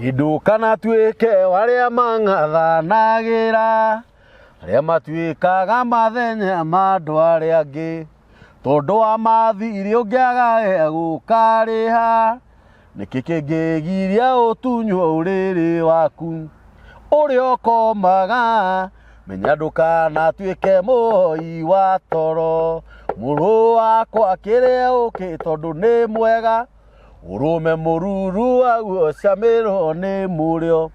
Ndũkanatuĩke arĩa mang'athanagĩra, arĩa matuĩkaga mathenya ma andũ arĩa angĩ, tondũ wa mathirĩ ũngĩaga gũkarĩha, nĩkĩ kĩngĩgiria ũtunywo ũrĩrĩ waku ũrĩa ũkomaga? Menya ndũkanatuĩke mũhoi wa toro, mũrũ wakwa kĩrĩa ũkĩ tondũ nĩ mwega. Ũrũme mũruru waguo camĩrwo nĩ mũrĩo,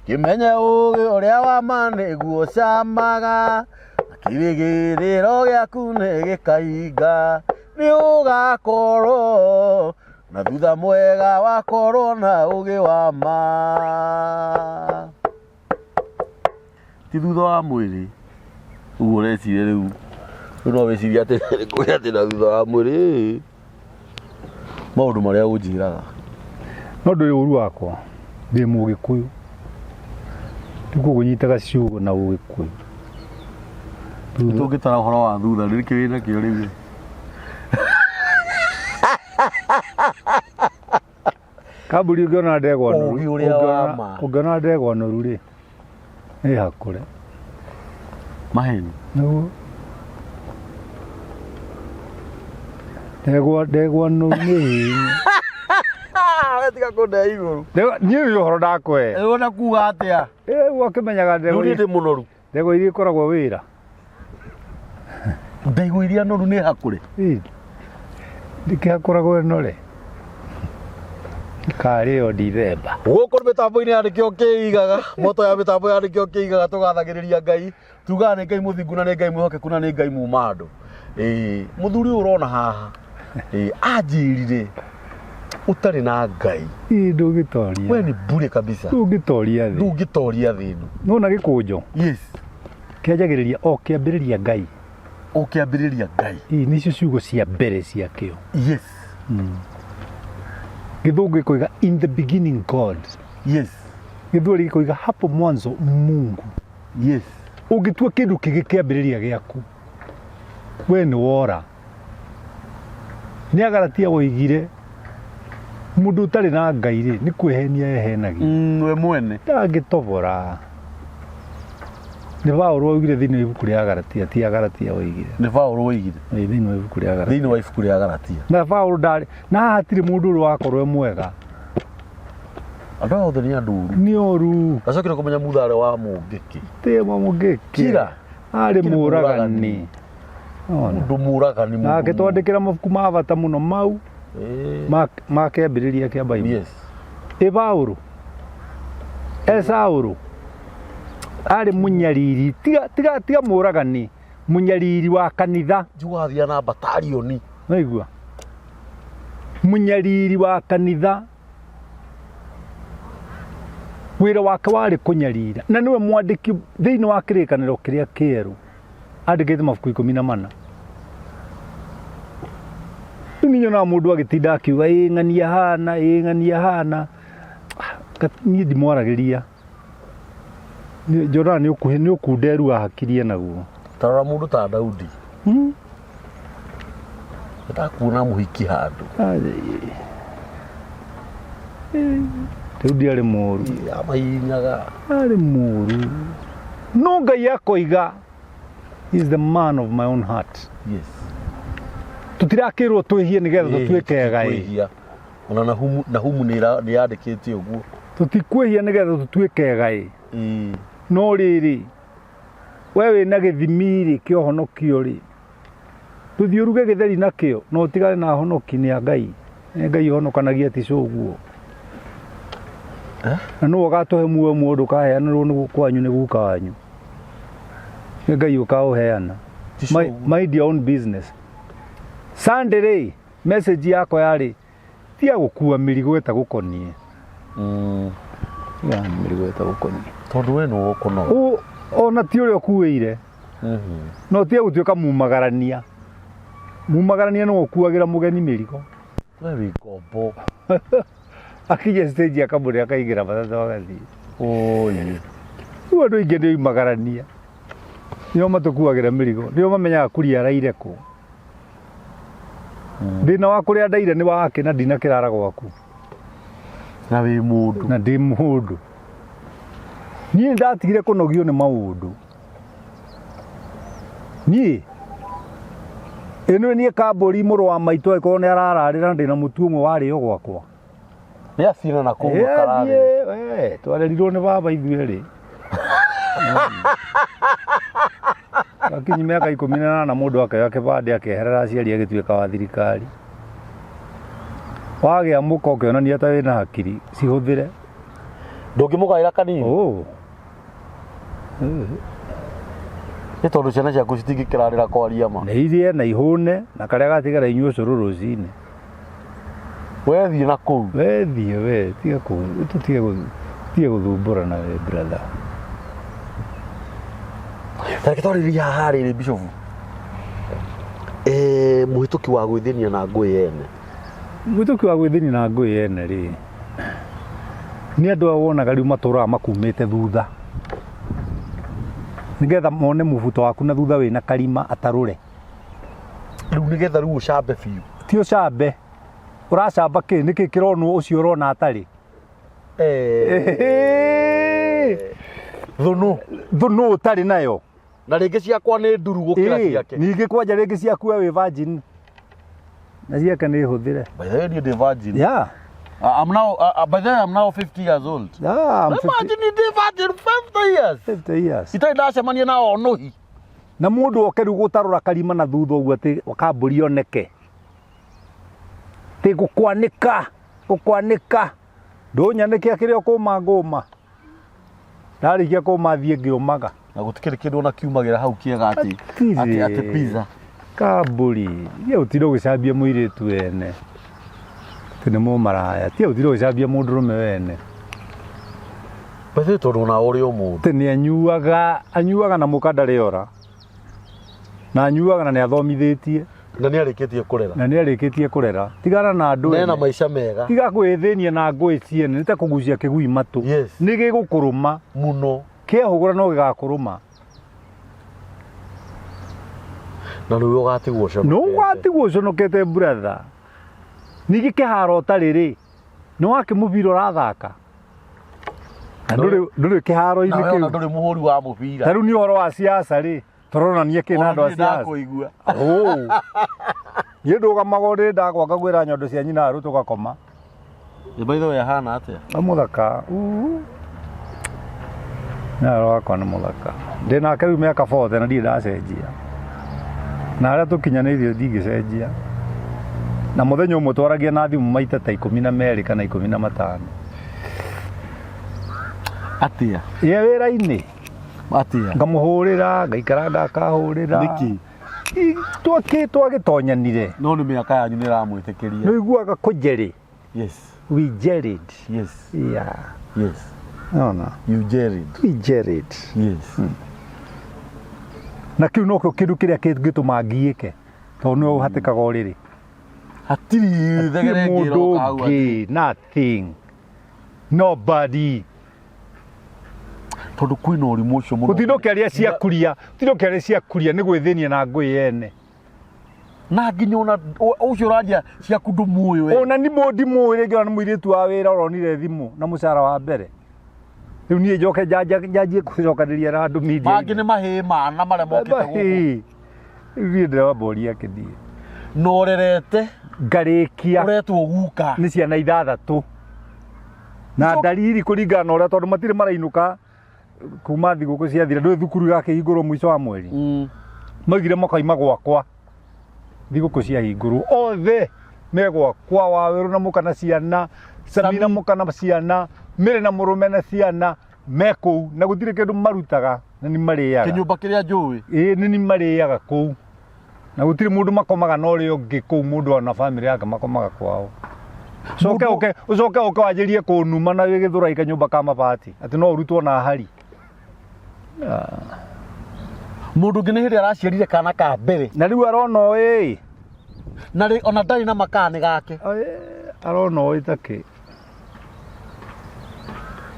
kĩmenye ũgĩ ũrĩa wa ma nĩguo camaga, na kĩrĩgĩrĩro gĩaku nĩ gĩkahinga. Nĩ ũgakorwo na thutha mwega wakorwo na ũgĩ wa ma. Ti thutha wa mwĩrĩ ũguo ũreciria rĩu. Rĩu no wĩcirie atĩ kũgĩa atĩ na thutha wa mwĩrĩ maũndũ marĩa ũnjĩraga. No ndũrĩ ũru wakwa, ndĩ mũgĩkũyũ. Rĩu koguo nyitaga ciugo na ũgĩkũyũ. Tũngĩtara ũhoro wa thutha nĩ kĩ wĩna kĩo rĩu? Kamburi ũngĩona ndegwa noru, Ũũgĩ ũrĩa wa ma. Ũngĩona ndegwa noru rĩ, nĩ hakũre. Maheni. Nĩguo. Ndegwa ndegwa noru nĩ hĩnye. We tiga kũnde igũrũ. Ndegwa niĩ ũyũ ũhoro ndakũhe. Ũrona kuga atĩa? Ĩ wakĩmenyaga Rĩu ndegwa niĩ ndĩ mũnoru. Ndegwa iria ikoragwo wĩra. Ndegwa iria noru nĩ hakũre. Ĩ, Ndĩkĩhakũragwo ĩnore. Ikarĩo Dithemba. Gũkũ mĩtambo-inĩ ya nĩkĩo kĩigaga moto ya mĩtambo ya nĩkĩo kĩigaga tũgathagĩrĩria Ngai tugaga nĩ Ngai mũthingu na nĩ Ngai mwĩhokeku na nĩ Ngai muma andũ. Ĩĩ mũthuri ũyũ ũrona haha ĩĩ anjĩrire ũtarĩ na Ngai Ĩ ndũngĩtoria. we nĩ bure kabisa. Ndũngĩtoria thĩ. Ndũngĩtoria thĩ ĩno. Nona gĩkũnjo Yes. kĩanjagĩrĩria o kĩambĩrĩria Ngai. Ũkĩambĩrĩria Ngai. Ĩ nĩcio ciugo cia mbere ciakĩo. Yes. Gĩthũngũ gĩkoiga in the beginning God. Yes. Gĩthweri gĩkoiga hapo mwanzo Mungu. Yes. Ũngĩtua kĩndũ kĩngĩ kĩambĩrĩria gĩaku, we nĩ wora. Nĩ Agalatia woigire mũndũ ũtarĩ na Ngai rĩ, nĩ kwĩhenia ehenagia. We mwene. Ndangĩtobora. Nĩ Paũlũ waugire thĩinĩ wa ibuku rĩa Agalatia, ti Agalatia woigire. Nĩ Paũlũ woigire. Ĩ, thĩinĩ wa ibuku rĩa Agalatia. Thĩinĩ wa ibuku rĩa Galatia. Na Paũlũ ndarĩ, na haha hatirĩ mũndũ ũrĩ wakorwo e mwega. Andũ aya othe nĩ andũ oru. Nĩ oru. Ndacokire kũmenya Mutharĩ wa Mũngĩkĩ. Tĩ wa Mũngĩkĩ. Kira. Arĩ Kira mũũragani. Ona. Mũndũ mũũragani. Na akĩtwandĩkĩra mabuku ma bata mũno mau ma kĩambĩrĩria kĩa Bible. Yes. Ĩ Paũlũ. E Saũlũ. Arĩ mũnyariri. Tiga tiga tiga mũũragani. Mũnyariri wa kanitha. Njugathia na batarioni. Waigua? Mũnyariri wa kanitha. Wĩra wake warĩ kũnyarira. Na nĩwe mwandĩki thĩinĩ wa kĩrĩkanĩro kĩrĩa kĩerũ. Andĩkĩte mabuku 14. Rĩu niĩ nyonaga mũndũ agĩtinda akiuga ĩ ng'ania hana, ĩ ng'ania hana. Niĩ ndimwaragĩria. Njonaga nĩ ũkuhĩ nĩ ũkunderu ahakirie naguo. Tarora mũndũ ta Daudi. Ndakuona mũhiki handũ. Daudi arĩ mũru. Amahinyaga. Arĩ mũru. No Ngai akoiga he is the man of my own heart. Yes. Tũtirakĩrwo twĩhie nĩgetha tũtuĩke egai. Kwĩhia. Ona Nahumu Nahumu nĩ yandĩkĩte ũguo. Tũtikwĩhia nĩgetha tũtuĩke egai. No rĩrĩ, we wĩna gĩthimi rĩ kĩa ũhonokio rĩ, ndũthiĩ ũruge gĩtheri nakĩo na ũtigane na ahonoki nĩ a Ngai. Nĩ Ngai ũhonokanagia ti cũguo. Na nũũ ũgatũhe muoyo muoyo ndũkaheanĩrwo nĩ kwanyu nĩ guka wanyu. Nĩ Ngai ũkaũheana. Ti cũguo. Mind your own business. Sunday rĩ, message yakwa yarĩ tiga gũkua mĩrigo ĩtagũkoniĩ. Tiga mĩrigo ĩtagũkoniĩ. Tondũ we nĩwe ũkũnoga. Ona ti ũrĩa ũkuĩire. No tiga gũtuĩka mumagarania. Mumagarania nĩwe ũkuagĩra mũgeni mĩrigo. We wĩ ngombo. Akinya stage akamũrĩa akaingĩra matatũ agathiĩ. Oi. Rĩu andũ aingĩ nĩ oimagarania. Nĩo matũkuagĩra mĩrigo. Nĩo mamenyaga kuria araire kũ. Thĩna wa kũrĩa ndaire nĩ wake na ndinakĩrara gwaku. Na wĩ mũndũ. Na ndĩ mũndũ. Niĩ ndatigire kũnogio nĩ maũndũ. Niĩ ĩno niĩ kambũri mũrũ wa maitũ angĩkorwo nĩ arararĩra na ndĩna mũtu ũmwe warĩo gwakwa. Nĩ acina na kũu makararĩra. Ĩĩ, twarerirwo nĩ baba ithuĩ erĩ. Akinyi mĩaka 18 mũndũ akĩoya kĩbandĩ akĩeherera aciari agĩtuĩka wa thirikari. Wagĩa mũka ũkĩonania ta wĩna hakiri cihũthĩre. Ndũngĩmũgaĩra kanini. Oh. Nĩ tondũ ciana ciaku citingĩkĩrarĩra kwaria ma. Na irie na ihũne na karĩa gatigara inyue ũcũrũ rũcinĩ. We thiĩ na kũu. We thiĩ we tiga kũ tũtige tũtige gũthumbũrana we brother. Ta reke twarĩrĩrie haha rĩrĩ Bishop. Eh, mũhĩtũki wa gwĩthĩnia na ngũĩ ene. Mũhĩtũki wa gwĩthĩnia na ngũĩ ene rĩ, nĩ andũ aya wonaga rĩu matũraga makumĩte thutha nĩgetha mone mũbuto waku na thutha wĩna karima atarũre. Rĩu nĩgetha rĩu ũcambe biũ. Ti ũcambe, ũracamba kĩ? Nĩkĩ kĩronwo ũcio ũrona atarĩ? Thũnũ. Thũnũ ũtarĩ nayo. Na rĩngĩ ciakwa nĩ nduru gũkĩra ciake. Ningĩ kwanja rĩngĩ ciaku we wĩ virgin. Na ciake nĩ hũthĩre. By the way, niĩ ndĩ virgin. Yeah. I'm now, by the way, I'm now 50 years old. Yeah, I'm 50, Imagine ndĩ virgin 50 years. 50 years. Itarĩ ndacemania na onuhi. Na mũndũ oke rĩu gũtarũra karima na thutha ũguo atĩ kambũri yoneke. Atĩ ngũkwanĩka, ngũkwanĩka. Ndũnyanĩke akĩrĩ o kũma ngũma. Ndarĩkia kũma thiĩ ngĩũmaga. Na gũtikĩrĩ kĩndũ ona kiumagĩra hau kĩega atĩ atĩ atĩ pizza. Kambũri, tiga gũtinda ũgĩcambia mũirĩtu wene. Atĩ nĩ mũmaraya. Tiga gũtinda ũgĩcambia mũndũrũme wene. By the way, tondũ ona ũrĩ o mũndũ. Atĩ nĩ anyuaga, anyuaga na mũka ndarĩ ora. Na anyuaga na nĩ athomithĩtie. Na nĩ arĩkĩtie kũrera. Na nĩ arĩkĩtie kũrera. Tigana na andũ Na ena ene. maica mega. Tiga kwĩthĩnia na ngũĩ ciene, nĩ ta kũgucia kĩgui matũ. Yes. Nĩ gĩgũkũrũma. Mũno. Kĩehũgũra no gĩgakũrũma. Na nĩwe ũgatigwo ũconokete. Nĩ ũgatigwo ũconokete brother. Ningĩ kĩharo ũtarĩ rĩ, nĩ wakĩmũbira ũrathaka. Na ndũrĩ kĩharo-inĩ Na we ona kĩu. ndũrĩ mũhũri wa mũbira. Ta rĩu nĩ ũhoro wa siasa rĩ, tũronania kĩ na andũ a Ona ndirĩ siasa. ndakũigua. Oh. Niĩ ndũgamaga ũrĩ ndagwa ngagwĩra nyondo cia nyina arũ tũgakoma. Ĩ, by the way ahana atĩa? Nĩ mũthaka. Nyaro wakwa nĩ mũthaka. Ndĩ nake rĩu mĩaka 40 na ndirĩ ndacenjia. Na harĩa tũkinyanĩirie ndingĩcenjia. Na mũthenya ũmwe twaragia na thimũ maita ta 12 kana 15. Atĩa? Ye wĩra-inĩ. Atĩa? Ngamũhũrĩra, ngaikaranga akahũrĩra. Nĩkĩ? Twagĩtonyanire. No nĩ mĩaka yanyu nĩ ĩramwĩtĩkĩria. Nĩ ũiguaga kũnjerĩ. Yes. We jerried. Yes. Yeah. Yes. Nona. You jerried. We jerried. Yes. Na kĩu nokĩo kĩndũ kĩrĩa kĩngĩtũma ngiĩke tondũ nĩwe ũhatĩkaga ũrĩrĩ. Hatirĩ thegere Hatirĩ ĩngĩ mũndũ ĩroka hau atĩ. ũngĩ, nothing. Nobody. Tondũ kwĩna ũrimũ ũcio mũno. Gũtinda ũkĩaria cia kuria, gũtinda ũkĩaria cia kuria nĩ gwĩthĩnia na ngũĩ yene. Na nginya ona ũcio ũranjia ciaku ndũmũĩ we. Ona ni ndimũĩ rĩngĩ ona nĩ mũirĩtu wa wĩra ũronire thimũ na mũcara wa mbere. Rĩu niĩ njoke njanjie gũcokanĩria na andũ media. Mangĩ nĩ mahĩĩ mana marĩa mokĩte gũkũ. Rĩu niĩ ndĩramboria kĩthiĩ. Na ũrerete. Ngarĩkia. Ũretwo guka. Nĩ ciana 6. Na ndariri kũringana na ũrĩa tondũ matirĩ marainũka kuma thigũkũ ciathira ndũĩ thukuru yakĩhingũrwo mũico wa mweri. Maugire makaima gwakwa thigũkũ ciahingũrwo othe me gwakwa Wawerũ na mũka na ciana, Sami na mũka na ciana, Mĩrĩ na mũrũme na ciana me kũu na gũtirĩ kĩndũ marutaga na nĩ marĩaga. Kĩnyũmba kĩrĩa njũĩ. Ĩĩ nĩ marĩaga kũu. Na gũtirĩ mũndũ makomaga na ũrĩa ũngĩ kũu mũndũ ona bamĩrĩ yake makomaga kwao. Ũcoke ũke, ũcoke ũke wanjĩrie kũnuma na wĩ gĩthũrai kanyũmba ka mabati atĩ no ũrutwo na hari. Mũndũ ũngĩ nĩ hĩndĩ araciarire kana ka mbere. Na rĩu arona ũĩ. Na rĩ ona ndarĩ na makaa nĩ gake. Arona ũĩ ta kĩ.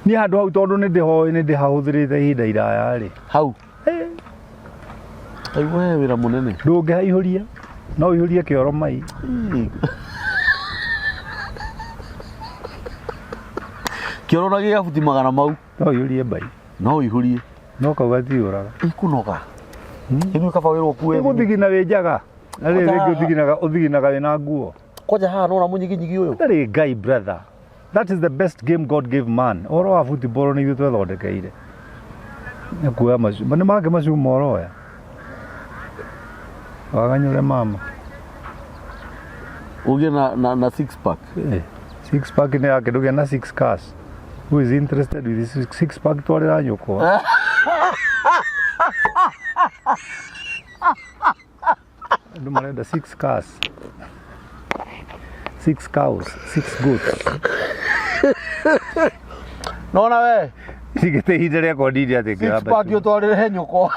Niĩ handũ hau tondũ nĩ ndĩhoĩ nĩ ndĩhahũthĩrĩte ihinda iraya rĩ. Hau. Aigua he wĩra mũnene. Ndũngĩhaihũria. No ũihũrie kĩoro mai. Kĩoro na gĩa buti magana mau. No ũiyũrie mbai. No ũihũrie. No kau gatiũraga. Ikunoga. Ithuĩ kaba wĩrwo ũkue. Gũthigina wĩ njaga. Na rĩrĩ rĩngĩ ũthiginaga ũthiginaga wĩna nguo. Kwanja haha nona mũnyiginyigi ũyũ. Ndarĩ Ngai brother. That is the best game God gave man. Ũhoro wa football nĩ ithuĩ twethondekeire. Nĩ kuoya macuma. Nĩ mangĩ macuma ũroya. Waganyũre mama. Ũgĩe na, na, na six pack. Eh, six pack nĩ yake ndũgĩa na six cars. Who is interested with this six pack twarĩra nyũkwa. Andũ marenda six cars. Six cows, six goats. Nona we. Igĩte ihinda rĩakwa ndinde atĩ Six pack ũtwarĩre nyũkwa.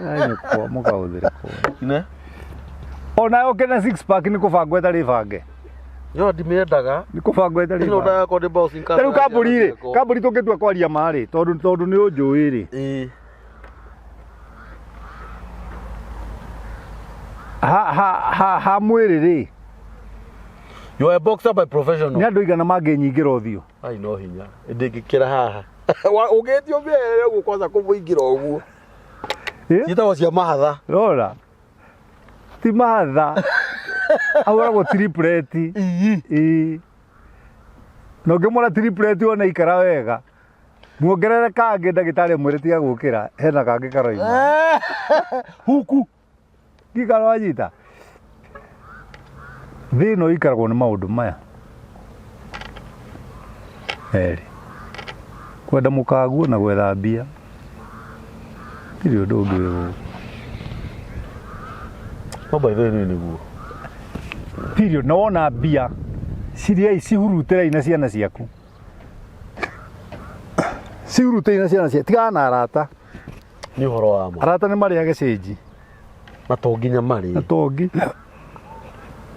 Nyũkwa mũkahũthĩre kũ. Ne? Ona oke na six pack nĩ kũbangwo ĩtarĩ bange. Yo ndimĩendaga. Nĩ kũbangwo ĩtarĩ Ĩno bange. ndayakwa nĩ bouncing Ta rĩu kambũri rĩ, kambũri tũngĩtua kwaria ma rĩ, tondũ tondũ nĩ ũnjũĩ rĩ. Ĩĩ. Ha ha ha ha mwĩrĩ rĩ, You are a boxer by professional. nĩ andũ aigana mangĩnyingĩra ũthiũ. Ai no hinya. Ndingĩkĩra haha. Ũngĩtio mĩerere ũguo kwanza kũmũingĩra ũguo. Eh? Ciĩtagwo cia mahatha. Rora. Ti mahatha. Ahũragwo triplet. Ii. Ĩĩ. Na ũngĩmwona triplet wona ikara wega. Muongerere kangĩ ndagĩtarĩ amwĩre tiga gũkĩra hena kangĩ karoima. Huku. Ngikara wanyita. Thĩ ĩno ĩikaragwo nĩ maũndũ maya. Erĩ. Kwenda mũkaguo na gwetha mbia. Tirĩ ũndũ ũngĩ wĩ gũkũ. No by the way nĩguo. Period. Na wona mbia ciriai cihurutĩrei na ciana ciaku. Cihurutĩrei na ciana ciaku. Tigana na arata. Nĩ ũhoro wa ma. Arata nĩ marĩage cĩnji. Na to nginya marĩ. Na to nginya.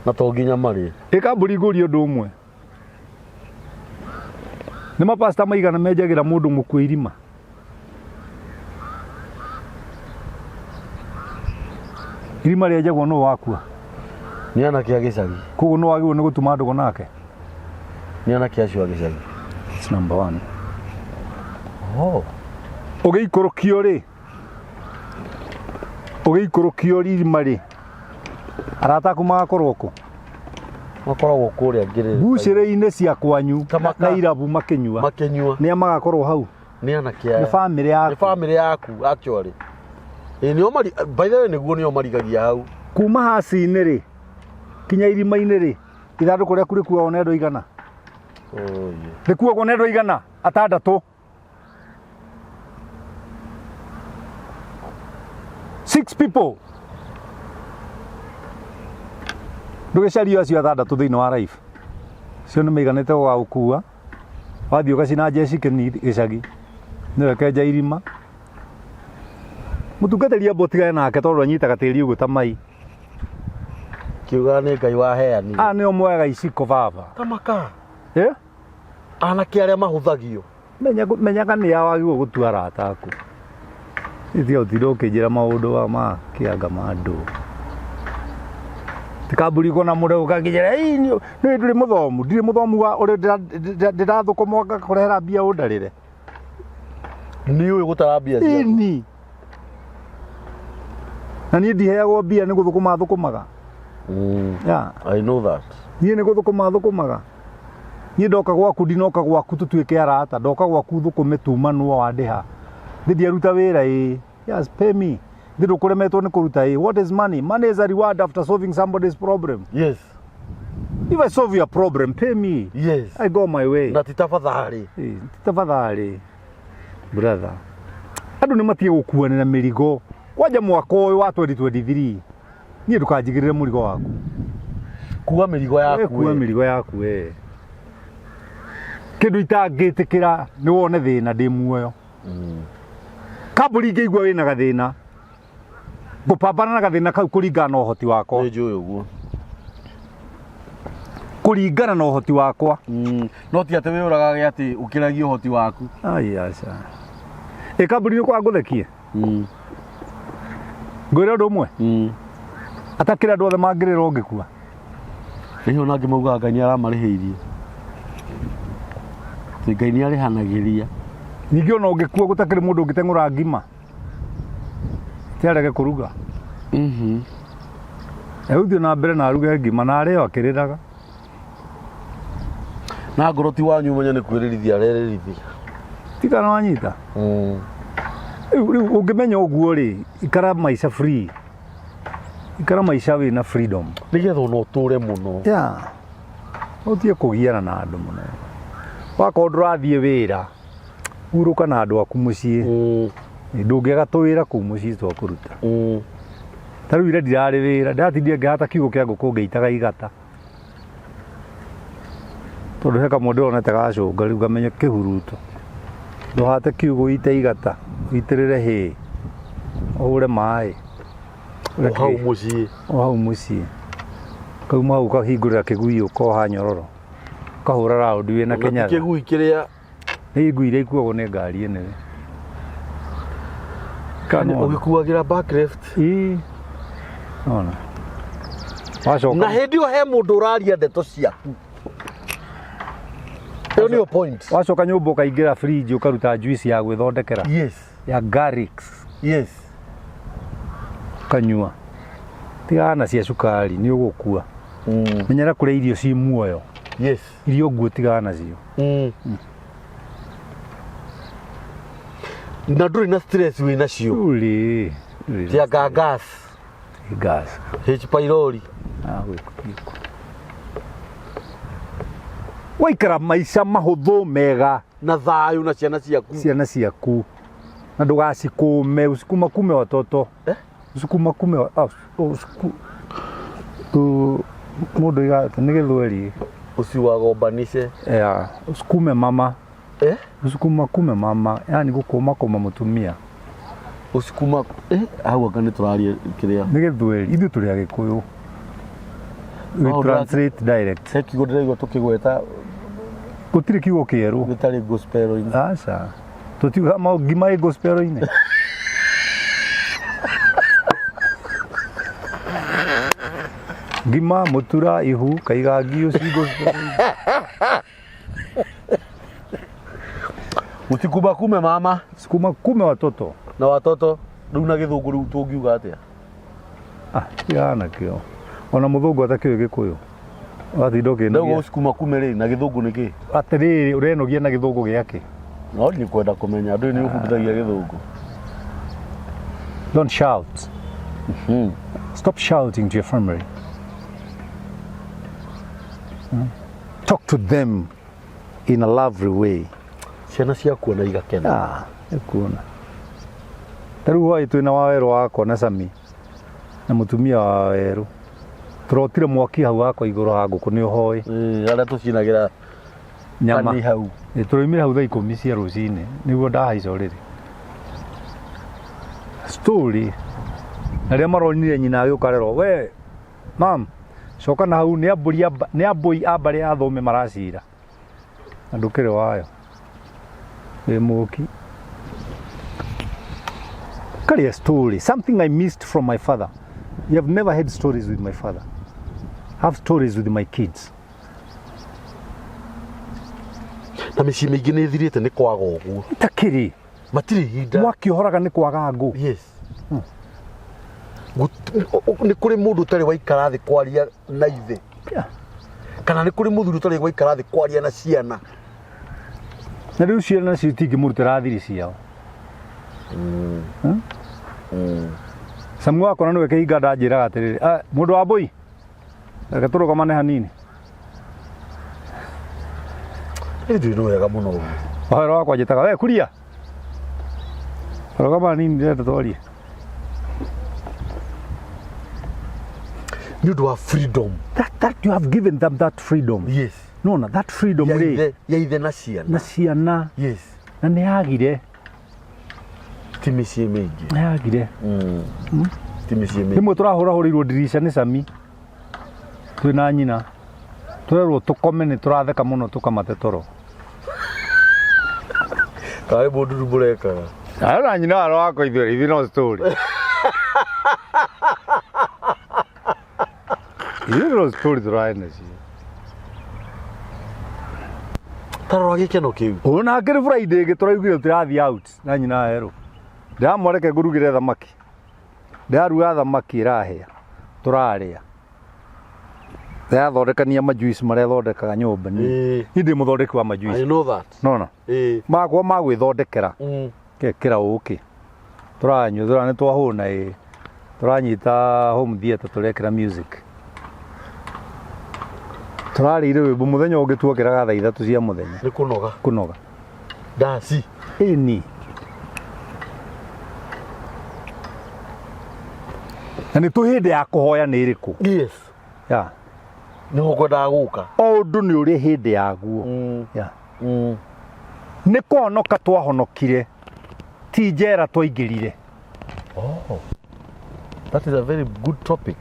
Na to nginya marĩ. Ĩka mbũri ngũrie ũndũ ũmwe. Nĩ mapasta maigana menjagĩra mũndũ mũkuũ irima? Irima rĩenjagwo nũ wakua? Nĩ anake a gĩcagi. Koguo nĩ wagĩrĩirwo nĩ gũtuma ndũgũ nake? Nĩ anake acio a gĩcagi. That's number one. Oh. Ũgĩikũrũkio rĩ, ũgĩikũrũkio irima rĩ, arata aku magakorwo kũ? Makoragwo kũrĩa ngĩrĩra. Mbucĩrĩ-inĩ cia kwanyu Kamaka. na irabu makĩnyua. Makĩnyua. Nĩa magakorwo hau? Nĩ anake aya. Nĩ bamĩrĩ Nĩ yaku. bamĩrĩ yaku actually. Ĩĩ nĩo mari by the way nĩguo nĩo marigagia hau. Kuma haci-inĩ rĩ, kinya irima-inĩ rĩ, ithandũkũ rĩaku rĩkuagwo nĩ andũ aigana? Oh, yeah. Rĩkuagwo nĩ andũ aigana? Atandatũ. Six people. Ndũgĩcarie acio atandatũ thĩinĩ wa life. Cio nĩ maiganĩte gũgagũkua. Wathiĩ ũgacina njeci kĩni gĩcagi. Nĩwe kenja irima. Mũtungatĩri amba ũtigane nake tondũ anyitaga tĩri ũguo ta mai. Kiuga nĩ Ngai waheanire. Aya nĩo moyaga iciko baba. Tamaka. Eh? Anake arĩa mahũthagio. Menyaga nĩ a wagĩrĩirwo gũtua arata aku. Tiga ũtinde ũkĩnjĩra maũndũ wa ma kĩanga ma ndũ. Ti kamburi kona mũndũ ũkangĩnjĩra ĩ nĩ ndũrĩ mũthomu, ndirĩ mũthomu wa ũrĩa ndĩrathũkũma ngakũrehera mbia ũndarĩre. Nĩ ũĩ gũtara mbia ciaku. Ĩni. Na niĩ ndiheagwo mbia nĩ gũthũkũma thũkũmaga. Yeah. I know that. Niĩ nĩ gũthũkũma thũkũmaga. Niĩ ndoka gwaku ndinoka gwaku tũtuĩke arata, ndoka gwaku thũkũme tumanwo wandĩha. Thĩ ndiaruta wĩra ĩ. Yes, pay me. Thĩ ndũkũremetwo nĩ kũruta ĩ. What is money? Money is a reward after solving somebody's problem. Yes. If I solve your problem, pay me. Yes. I go my way. Na ti tafadhali. Ĩ, ti tafadhali. Brother. Andũ nĩ matige gũkuanĩra mĩrigo. Kwanja mwaka ũyũ wa 2023 niĩ ndũkanjigĩrĩre mũrigo waku. Kua mĩrigo We yaku. kua mĩrigo yaku we. Kĩndũ itangĩtĩkĩra nĩ wone thĩna ndĩ muoyo. Kambũri ingĩigua wĩna gathĩna ngũpambana na gathĩna kau kũringana na ũhoti wakwa. Nĩ njũĩ ũguo. Kũringana na ũhoti wakwa. No ti atĩ wĩũragage atĩ ũkĩragie ũhoti waku. Ai aca. Ĩ kambũri nĩ kwa ngũthekie? Ngwĩre ũndũ ũmwe? Atakĩrĩ andũ othe mangĩrĩra ũngĩkua. Rĩu ona angĩ maugaga Ngai nĩ aramarĩhĩirie. Atĩ Ngai nĩ arĩhanagĩria. Ningĩ ona ũngĩkua gũtakĩrĩ mũndũ ũngĩteng'ũra ngima. Ti arege kũruga. Egũthiĩ na mbere na aruge ngima na arĩo akĩrĩraga. Na ngoro ti wanyu ũmenye nĩ kwĩrĩrithia arerĩrithia. Tiga na wanyita. Rĩu rĩu ũngĩmenya ũguo rĩ, ikara maica free. Ikara maica wĩna freedom. Nĩgetha ona ũtũre mũno. Yeah. Ũtige kũgiana na andũ mũno. Wakorwo ndũrathiĩ wĩra, hurũka na andũ aku mũciĩ. Ndũngĩaga tũwĩra kũu mũciĩ twa kũruta. Ta rĩu ira ndirarĩ wĩra, ndĩratindire ngĩhata kiugũ kĩa ngũkũ ngĩitaga igata. Tondũ he kamwe ndĩronete gacũnga rĩu ngamenye kĩhuruto. Ndũhate kiugũ ũite igata, ũitĩrĩre hay, ũhũre maĩ. O hau mũciĩ. O hau mũciĩ. Kauma hau ũkahingũrĩra kĩgui ũkoha nyororo. Ũkahũra raũndi wĩna Na ti kĩnyaga. kĩgui kĩrĩa Nĩ ngui iria ikuagwo nĩ ngari ĩno. Kana ũgĩkuagĩra back left. Ĩĩ. Ona. Wacoka. Na hĩndĩ ĩyo he mũndũ ũraria ndeto ciaku. Ĩyo nĩyo point. Wacoka nyũmba ũkaingĩra fridge ũkaruta juice ya gwĩthondekera. Yes. Ya garlics. Yes. Ũkanyua. Tigana na cia cukari nĩ ũgũkua. Menyera kũrĩa irio ci muoyo. Yes. Irio nguũ tigana nacio. Na ndũrĩ na stress wĩ nacio. Ndũrĩ. Cia gas. Gas. H pylori. Ah, gwĩko. Waikara maica mahũthũ mega. Na thayũ na ciana ciaku. Ciana ciaku. Na ndũgacikũme, usikumakume watoto. Eh? Usikumakume ah, usiku tu mũndũ iga nĩ gĩthweri. Usiwagombanishe. Yeah, usikume mama. Eh? Usikumakume mama, yani gũkũma kũma mũtumia. Usikuma eh hau anga nĩ tũraria kĩrĩa. Nĩ gĩthweri, ithuĩ tũrĩ Agĩkũyũ. We Oh, translate direct. He kiugo ndĩraigua tũkĩgweta Gũtirĩ kiugo kĩerũ. gĩtarĩ gospel-inĩ. Aca. Tũtiuga mau ngima ĩ gospel-inĩ. Ngima, mũtura, ihu, kaiga ngiũ ci gospel-inĩ. Usikumakume mama. Sikumakume watoto. Na watoto rĩu na gĩthũngũ rĩu tũngiuga atĩa? Ah, tigana nakĩo. Ona mũthũngũ atakĩũĩ gĩkũyũ. Watinda Rĩu ũkĩnogia. usikumakume rĩ na gĩthũngũ nĩ kĩ? Atĩrĩrĩ, ũrenogia na gĩthũngũ gĩakĩ? No nĩ kwenda kũmenya andũ nĩ ũbundithagia gĩthũngũ. Don't shout. Stop shouting to your family. Talk to them in a lovely way. Ciana ciaku ona igakena. Ah, ekuona. Ta rĩu hwaĩ twĩna wawerũ wakwa na Sami na mũtumia wa wawerũ. Tũrotire mwaki hau hakwa igũrũ ha ngũkũ nĩ ũhoĩ. Arĩa tũcinagĩra Nyama. kani hau. Ĩ, tũraumire hau thaa ikũmi cia rũcinĩ nĩguo ndahaica ũrĩrĩ. Story. Na rĩrĩa maronire nyina agĩũka arerwo we mam coka na hau nĩ ambũri nĩ ambũi a mbarĩ ya thome maracira. Na ndũkĩrĩ wayo. Wĩ mũki. Carry a story, something I missed from my father. You have never had stories with my father. Have stories with my kids. Na mĩciĩ mĩingĩ nĩ ĩthirĩte nĩ kwaga ũguo. Itakĩrĩ. Matirĩ ihinda. Mwaki ũhoraga nĩ kwaga ngũ. Yes. Nĩ kũrĩ mũndũ ũtarĩ waikara thĩ kwaria na ithe. Yeah. Kana nĩ kũrĩ mũthuri ũtarĩ waikara thĩ kwaria na ciana. Na rĩu ciana nacio itingĩmũrutĩra thiri ciao. Samu wakwa na nĩwe kĩhinga ndanjĩraga atĩrĩrĩ, "Ah, mũndũ wa mbũi, reke tũrũgamane hanini." Ĩndĩ nĩ wega mũno ũguo. Wawero wakwa njĩtaga, we kuria. Rũgama hanini ndĩrenda twarie. Nĩ ũndũ wa freedom. That you have given them that freedom. Yes. Nona that freedom Ya rĩ ithe, ya ithe na ciana. na ciana Yes. na nĩ yagire Ti mĩciĩ mĩingĩ. nĩ yagire. Ti mĩciĩ mĩingĩ. Rĩmwe tũrahũrahũrĩirwo ndirica nĩ Sami twĩ na nyina tũrerwo tũkome nĩ tũratheka mũno tũkamate toro. Karĩ mũndũ rĩu mũrekaga. Ayo na nyina waro wakwa ithuĩ ithuĩ no story. Ithuĩ no story tũrarĩ nacio. Tarora gĩkeno kĩu. Ona hakĩrĩ Friday ĩngĩ tũraugire tũrathiĩ out na nyina werũ. Ndĩramwareke ngũrugĩre thamaki. Ndĩraruga thamaki ĩrahĩa. Tũrarĩa. Ndĩrathondekania majuice marĩa thondekaga nyũmba niĩ. Ĩĩ. Niĩ ndĩ mũthondeki wa I majuice. know that. Nona. Ĩĩ. Makwa ma gwĩthondekera. Ngekĩra ũkĩ. Tũranyua tũra nĩ twahũna ĩ. Tũranyita home theatre tũrekĩra music. Tũrarĩire rwĩmbo mũthenya ũngĩ tuokĩraga thaa 3 cia mũthenya. Nĩ kũnoga. Kũnoga. Ndaci. Ĩni. Na nĩ tũ hĩndĩ ya kũhoya nĩ ĩrĩkũ? Yes. Ya. Nĩho ngwendaga gũka. O ũndũ nĩ ũrĩ hĩndĩ yaguo. Ya. Nĩ kũhonoka twahonokire ti njera twaingĩrire. Oh. That is a very good topic.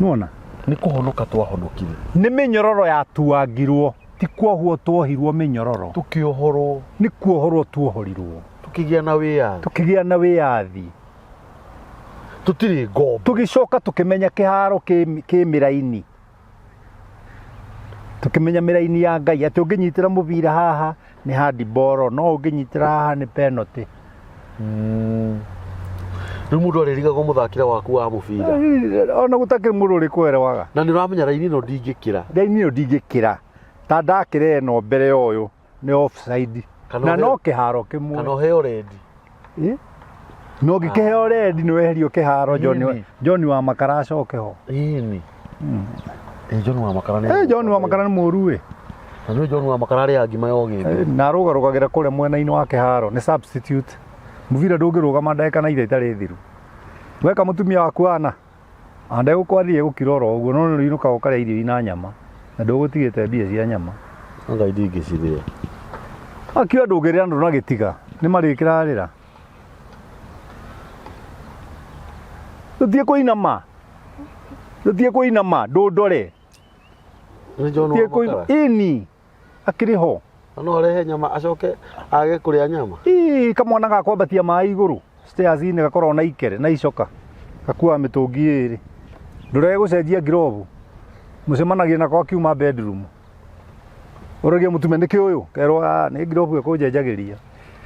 Nĩwona? Nĩ kũhonoka twahonokire. Nĩ mĩnyororo yatuangirwo ti kuohwo tuohirwo mĩnyororo. Tũkĩohorwo. Nĩ kuohorwo tuohorirwo. Tũkĩgĩa na wĩyathi. Tũkĩgĩa na wĩyathi. Tũtirĩ ngombo. Tũgĩcoka tũkĩmenya kĩharo kĩ mĩraini. Tũkĩmenya mĩraini ya Ngai atĩ ũngĩnyitĩra mũbira haha nĩ handball no ũngĩnyitĩra haha nĩ penalty. Rĩu mũndũ arĩrigagwo mũthakĩre waku wa mũbira. Ona gũtakĩrĩ mũndũ ũrĩkwerewaga. Na nĩ ũramenya raini ĩno ndingĩkĩra. Raini ĩyo ndingĩkĩra. Ta ndakĩra ĩno mbere ya ũyũ nĩ offside. Kana Na ũheo- no kĩharo kĩmwe. Kana ũheo rendi. No ũngĩkĩheo rendi nĩ weherio kĩharo John Ĩni. John wa Makara acoke ho. Ĩni. Ĩ John wa Makara nĩ. John wa Makara nĩ mũru ĩ. Na nĩ John wa Makara arĩaga ngima ya ũgĩmbĩ. Na arũgarũgagĩra kũrĩa mwena-inĩ wa kĩharo nĩ substitute. Mũbira ndũngĩrũgama ndagĩka na ithaa itarĩ thiru. Weka mũtumia waku ana. Andegũkwathie gũkira oro ũguo no nĩ ũinũkaga ũkarĩa irio ina nyama na ndũgũtigĩte mbia cia nyama. Ngai ndingĩcirĩa. Akiuga ndũngĩrĩa andũ na gĩtiga nĩ marĩkĩrarĩra. Tũthiĩ kũinama. Tũthiĩ kũinama ndũndore. Nĩ John wa Tũthiĩ kũinama. Makara. Ĩni akĩrĩ ho. Na no arehe nyama acoke age kũrĩa nyama. Ii kamwana ga kwambatia maĩ igũrũ stairs-inĩ gakoragwo na ikere na icoka gakuaga mĩtũngi ĩrĩ. Ndũrege gũcenjia ngirobu. Mũcemanagia nako akiuma bedroom. Ũragia mũtumia nĩkĩ ũyũ? Kerwo nĩ ngirobu ĩkũnjenjagĩria.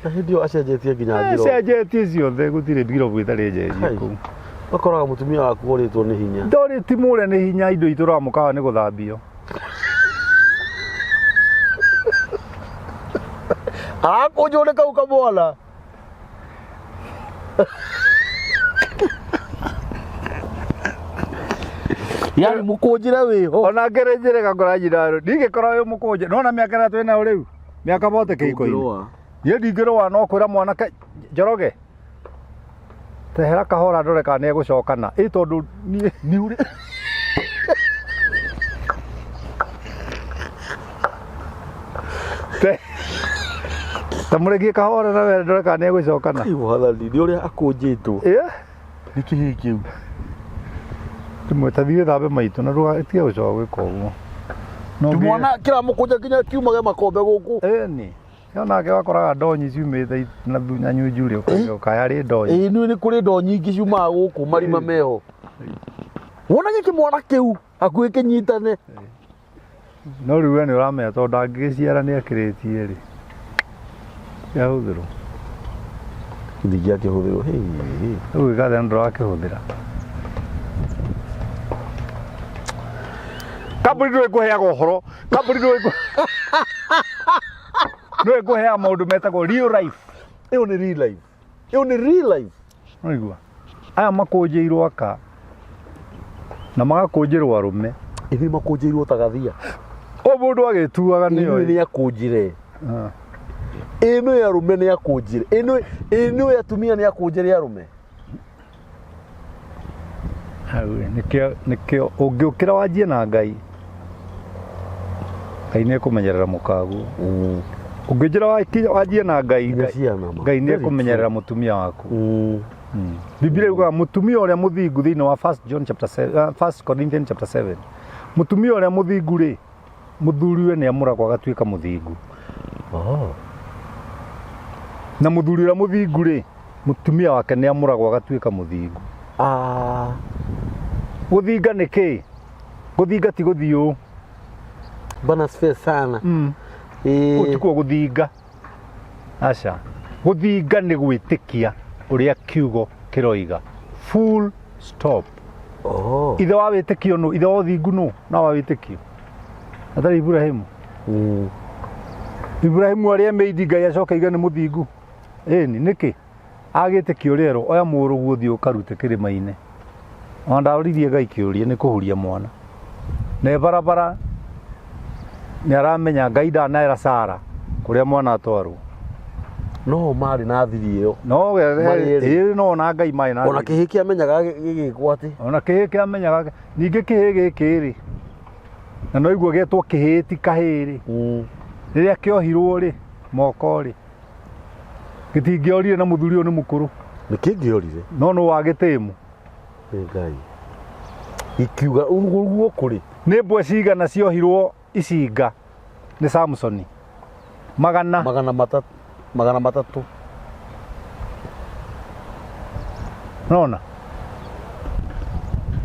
Na hĩndĩ ĩyo acenjetie nginya ngirobu. Cenjetie ciothe gũtirĩ ngirobu ĩtarĩ njenjie Kai. kũu. Ũkoraga mũtumia waku ũrĩtwo nĩ hinya. Ndorĩ ti mũre nĩ hinya indo itũraga mũkawa nĩ gũthambio. Arakũnjwo nĩ kau kamwana. Yani mũkũnjĩre wĩho. Ona ngere njĩre gakora nyina rĩ. Ndingĩkorwo wĩ mũkũnje. Nona mĩaka ĩrĩa twĩ nayo rĩu. Mĩaka bote kĩhiko-inĩ. Ndũngĩrũa. Niĩ ndingĩrũa no kwĩra mwanake Njoroge. Tehera kahora ndore kana nĩ egũcokana. Ĩ tondũ niĩ Nĩ ũrĩ tamũrekie kahora na we ndore kana nĩ egũcokana. Kai mwathani nĩ ũrĩa akũnjĩtwo. Ĩ? Nĩ kĩhĩĩ kĩu. Rĩmwe ta thiĩ wĩthambe maitũ na ndũgatige gũcoka gwĩka ũguo. No ũngĩ- Kĩmwana kĩramũkũnja nginya kiumage makombe gũkũ. Ĩni. Yo nake wakoraga ndonyi ciumĩte na na nyunjurĩ ũkaya rĩ ndonyi. Ĩĩ nĩ kũrĩ ndoo nyingĩ ciumaga gũkũ marima meho. Wona gĩkĩmwana kĩu hakuhĩ kĩnyitane. No rĩu we nĩ ũramenya tondũ ndangĩgĩciara nĩ akĩrĩtie rĩ. Yahũthĩrwo. Ndingĩakĩhũthĩrwo. Rĩu gĩgathĩna ndũrakĩhũthĩra. Kambuni ndũĩ kũheaga ũhoro. Kambuni ndũĩ ndũĩ kũheaga maũndũ metagwo real life. Ĩyo nĩ real life. Ĩyo nĩ real life. Ũraigua? Aya makũnjĩirwo aka na magakũnjĩrwo arũme. Ithuĩ makũnjĩirwo ta gathia. O mũndũ agĩtuaga Ĩno nĩyo. nĩ akũnjire. Ĩno ya arũme nĩ akũnjire. Ĩno ya atumia nĩ akũnjire arũme. Hau ĩ, nĩkĩo nĩkĩo ũngĩũkĩra wanjie na Ngai. Ngai nĩ ekũmenyerera mũkaguo. Ũngĩnjĩra wanjie na Ngai, Irio cia nama. Ngai nĩ Very ekũmenyerera mũtumia waku. true. Biblia yugaga mũtumia ũrĩa mũthingu thĩinĩ wa 1 John chapter 7, 1 Corinthians chapter 7. Mũtumia ũrĩa mũthingu rĩ, mũthuriwe nĩ amũragwo agatuĩka mũthingu. Oh. Na mũthuri ũrĩa mũthingu rĩ, mũtumia wake nĩ amũragwo agatuĩka mũthingu. Ah. Gũthinga nĩ kĩĩ? Gũthinga ti gũthiĩ ũũ. Bana asifiwe sana. Ĩĩ. Kũu tikuo gũthinga. Aca. Gũthinga nĩ gwĩtĩkia ũrĩa kiugo kĩroiga. Full stop. Oh. Ithe wa wĩtĩkio nũ? Ithe wa ũthingu nũ? Na wa wĩtĩkio. Atarĩ Iburahĩmu. Iburahĩmu arĩa meindi Ngai acoke aiga nĩ mũthingu. Ĩni, nĩkĩ? Agĩtĩkia ũrĩa erwo, oya mũrũguo ũthiĩ ũkarute kĩrĩma-inĩ. Ona ndoririe Ngai kĩũria nĩ kũhuria mwana. Na e barabara nĩ aramenya Ngai ndanera Sara kũrĩa mwana atwarwo. No marĩ na thiri ĩyo. No Marĩ erĩ. ĩĩ no na Ngai marĩ na Ona thiri. kĩhĩ kĩamenyaga gĩgĩkwo atĩ. Ona kĩhĩ kĩamenyaga ningĩ kĩhĩ gĩkĩ rĩ na no igua getwo kĩhĩ ti kahĩ rĩ rĩrĩa kĩohirwo rĩ moko rĩ gĩtingĩorire na mũthuri ũyũ nĩ mũkũrũ Nĩ kĩngĩorire. no nũ wagĩtĩmu Nĩ Ngai. Ikiuga ũguo kũrĩ. nĩ mbwe cigana ciohirwo icinga nĩ Samsoni magana 300 300. nona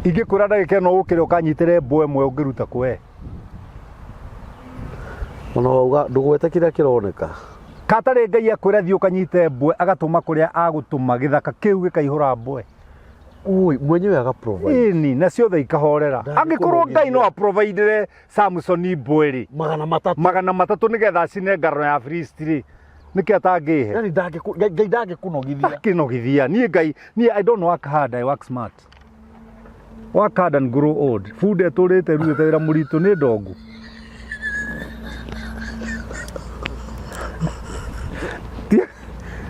ingĩkwĩra ndagĩka ĩno ũkĩre ũkanyitĩre mbwe ĩmwe ũngĩruta kũ we Ona wauga ndũgwete kĩrĩa kĩroneka. Katarĩ Ngai akwĩra thiĩ ũkanyite mbwe agatũma kũrĩa agũtũma gĩthaka kĩu gĩkaihũra mbwe. Ui, mwenyewe aga provide. Ĩni, na ciothe ikahorera. Angĩkorwo Ngai no aprovidere Samsoni mbwe rĩ, 300. 300 nĩgetha acine ngano ya Afilisti rĩ, nĩkĩ atangĩhe? Yani Ngai ndangĩkũnogithia. Akĩnogithia. Niĩ Ngai, niĩ I don't work hard, I work smart. Work hard and grow old. Bunda ĩtũrĩte ĩrutĩte wĩra mũritũ nĩ ndongu.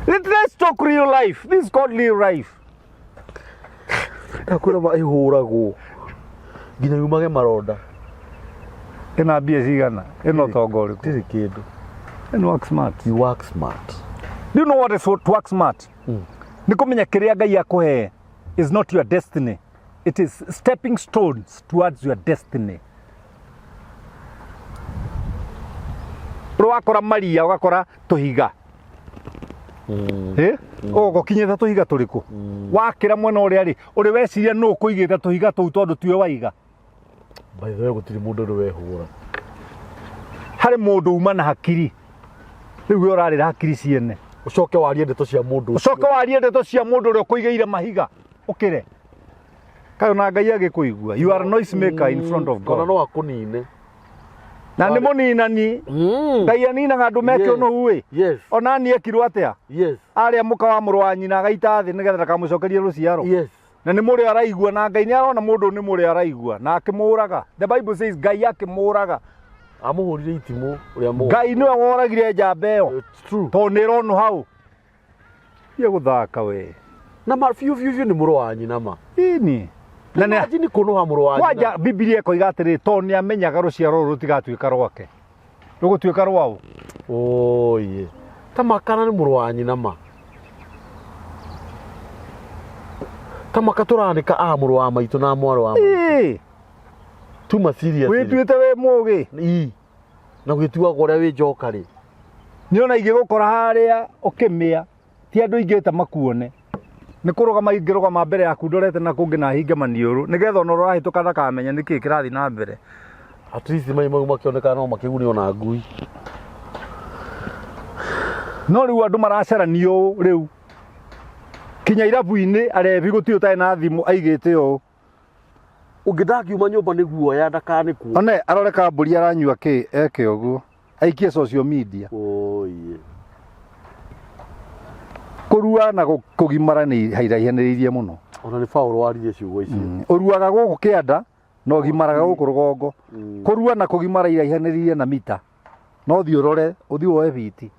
Let's talk real life. This is called real life. Ndakwĩra ma ĩhũragwo nginya yumage maronda. Ĩna mbia cigana? Ĩna ũtonga ũrĩkũ? Ndĩrĩ kĩndũ. And work smart. You work smart. Do you know what is to work smart? Nĩ kũmenya kĩrĩa Ngai akũhe is not your destiny. It is stepping stones towards your destiny. Rĩu wakora maria ũgakora tũhiga. Eh? Ũgoka ũkinyĩte tũhiga tũrĩkũ? Wakĩra mwena ũrĩa rĩ, ũrĩ weciria nũ ũkũigĩte tũhiga tũu tondũ tiwe waiga. By the way gũtirĩ mũndũ ũrĩ wehũra. Harĩ mũndũ uma na hakiri. Rĩu we ũrarĩra hakiri ciene. Ũcoke warie ndeto cia mũndũ ũcio. Ũcoke warie ndeto cia mũndũ ũrĩa ũkũigĩire mahiga. Ũkĩre. Kaĩ ona Ngai agĩkũigua. You are a noise maker in front of Ona God. no akũnine. Na nĩ mũninani. Ngai aninaga andũ meke Yes. ũnũhu ĩ. Yes. Ona niĩ ekirwo atĩa? Yes. Arĩa mũka wa mũrũ wa nyina agaita thĩ nĩgetha ndakamũcokerie rũciaro. Yes. Na nĩ mũrĩ araigua na Ngai nĩ arona mũndũ nĩ mũrĩ araigua na akĩmũraga. The Bible says Ngai akĩmũraga. Amũhũrire itimũ ũrĩa mũgũ. Ngai nĩwe woragire njamba ĩyo. It's true. Tondũ nĩ ĩronwo hau. Thiĩ gũthaka we. Na ma biũ biũ biũ nĩ mũrũ wa nyina ma. Ĩni. Na nĩ Imagine kũnũha mũrũ wa nyina. kwanja Bibilia ĩkoiga atĩrĩ tondũ nĩ amenyaga rũciaro rũrũ rũtigatuĩka rwake. Rũgũtuĩka rwaũ. Oye. Ta makana nĩ mũrũ wa nyina ma. Ta maka tũranĩka a mũrũ wa maitũ na mwarĩ wa maitũ. Ĩĩ. Tuma serious. Wĩtuĩte wĩ mũgĩ. Ii. Na gwĩtuaga ũrĩa wĩ njoka rĩ. Nĩ ona ingĩgũkora harĩa ũkĩmĩa ti andũ ingĩta makuone. Nĩ kũrũgama ingĩrũgama mbere yaku ndorete na kũngĩ na hinge maniũrũ nĩgetha ona ũrahĩtũka ndakamenya nĩkĩ kĩrathiĩ na mbere. At least mai mau makĩoneka no makĩgune ona ngui. No rĩu andũ maracarania ũũ rĩu. Kinya irabu-inĩ arebi gũtirĩ ũtarĩ na thimũ aigĩte ũũ. Ũngĩ ndakiuma nyũmba nĩ guoya ndakanĩkwo. One arore kambũri aranyua kĩ eke ũguo. Aikie social media. Oye. Kũrua na kũgimara nĩ hairaihanĩrĩirie mũno. Ona nĩ Paũlũ waririe ciugo icio. Ũruaga gũkũ kĩanda na ũgimaraga gũkũ rũgongo. Kũrua na kũgimara iraihanĩrĩirie na mita. No thiĩ ũrore, ũthiĩ woe biti.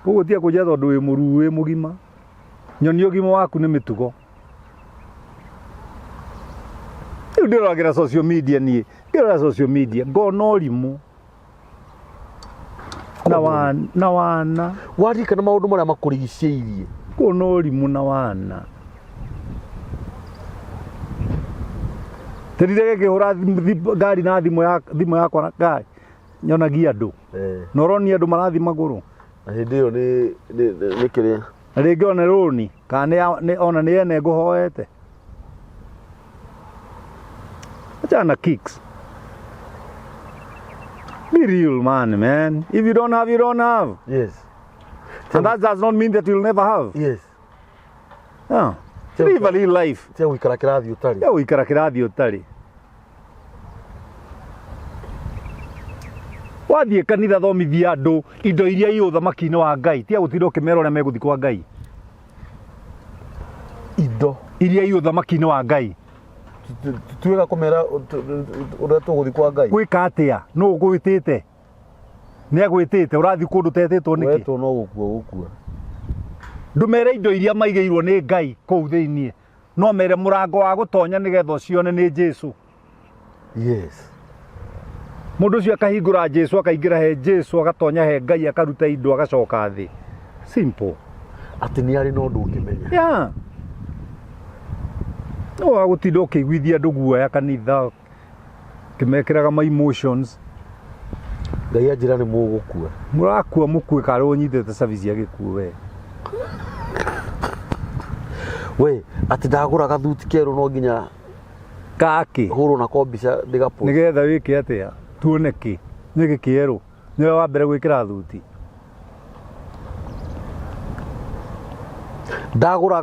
Koguo tiga kũnjĩra tondũ wĩ mũruu wĩ mũgima. Nyonia ũgima waku nĩ mĩtugo. Rĩu ndĩroragĩra social media niĩ. Ngĩrora social media ngona ũrimũ. Na wana, na wana. Waririkana maũndũ marĩa makũrigicĩirie. Kuona ũrimũ na wana. Ndĩrire ngĩhũra ngari na thimũ yakwa na ngari. Nyonagia andũ. Na ũronia andũ marathiĩ magũrũ. Na hĩndĩ ĩyo nĩ kĩrĩa. Na rĩngĩ ona rũni kana ona nĩ ene ngũhoete. Achana na kicks. Be Be real man, man. If you don't have, you don't have. Yes. And that does not mean that you'll never have. Yes. Yeah. Live a real life. Tiga gũikara kĩrathi ũtarĩ. Ya gũikara kĩrathi ũtarĩ. Wathiĩ kanitha thomithia andũ indo iria i ũthamaki-inĩ wa Ngai. Tiga gũtinda ũkĩmera ũrĩa megũthiĩ kwa Ngai. Indo. Iria i ũthamaki-inĩ wa Ngai. Tuĩga kũmera ũrĩa tũgũthiĩ kwa Ngai. Gwĩka atĩa? Nũ ũgwĩtĩte? Nĩ agwĩtĩte ũrathiĩ kũndũ ũtetĩtwo nĩkĩ? Wetwo no gũkua gũkua. Ndũmere indo iria maigĩirwo nĩ Ngai kũu thĩiniĩ. No mere mũrango wa gũtonya nĩgetha ũcione nĩ Jesu. Yes. Mũndũ ũcio akahingũra Jesu akaingĩra he Jesu agatonya he Ngai akaruta indo agacoka thĩ. Simple. Atĩ nĩ arĩ na ũndũ ũngĩmenya. Yeah. No wa gũtinda ũkĩiguithia andũ guoya kanitha kĩmekĩraga ma emotions. Ngai anjĩra nĩ mũgũkua. Mũrakua mũkue karĩ ũnyitĩte service ya gĩkuũ we. We, atĩ ndagũra gathuti kerũ no nginya Gakĩ. hũrwo nako mbica ndĩgapost. Nĩgetha wĩke atĩa? Tuone kĩ? Nĩ gĩ kĩerũ. Nĩwe wa mbere gwĩkĩra thuti. Ndagũra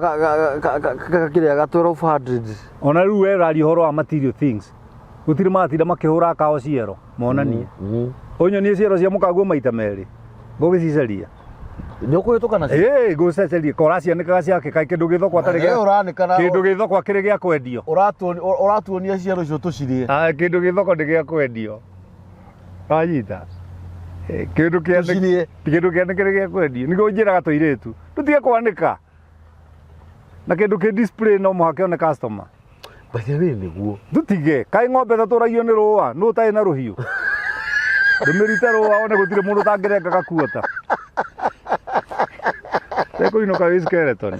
kĩrĩa ga 1200. Ona rĩu we ũraria ũhoro wa material things. Gũtirĩ matinda makĩhũra kao ciero monanie. Ũnyonie ciero cia mũkaguo maita merĩ. Ngũgĩcicaria. Nĩ ũkũhĩtũka nacio? Ĩĩ ngũcicaria. Ko ũracianĩkaga ciake kaĩ kĩndũ gĩ thoko atarĩ We gĩa ũranĩka na kĩndũ gĩ thoko akĩrĩ gĩa kwendio. Ũratuonia ciero icio tũcirĩe. Ah, kĩndũ gĩ thoko nĩ gĩa kwendio. Wanyita? Kĩndũ kĩa Tũcirĩe. kĩndũ kĩa kĩrĩ gĩa kwendio. Nĩguo njĩraga tũirĩtu. Tũtige kwanĩka. Na kĩndũ kĩ display no mũhaka one customer. By the way nĩguo. Tũtige. Kaĩ ng'ombe tatũragio nĩ rũa, nũ ũtarĩ na rũhiũ? Ndũmĩrute rũa one gũtirĩ mũndũ ũtangĩrenga gakuota. Tekũinũka wĩ skeleton.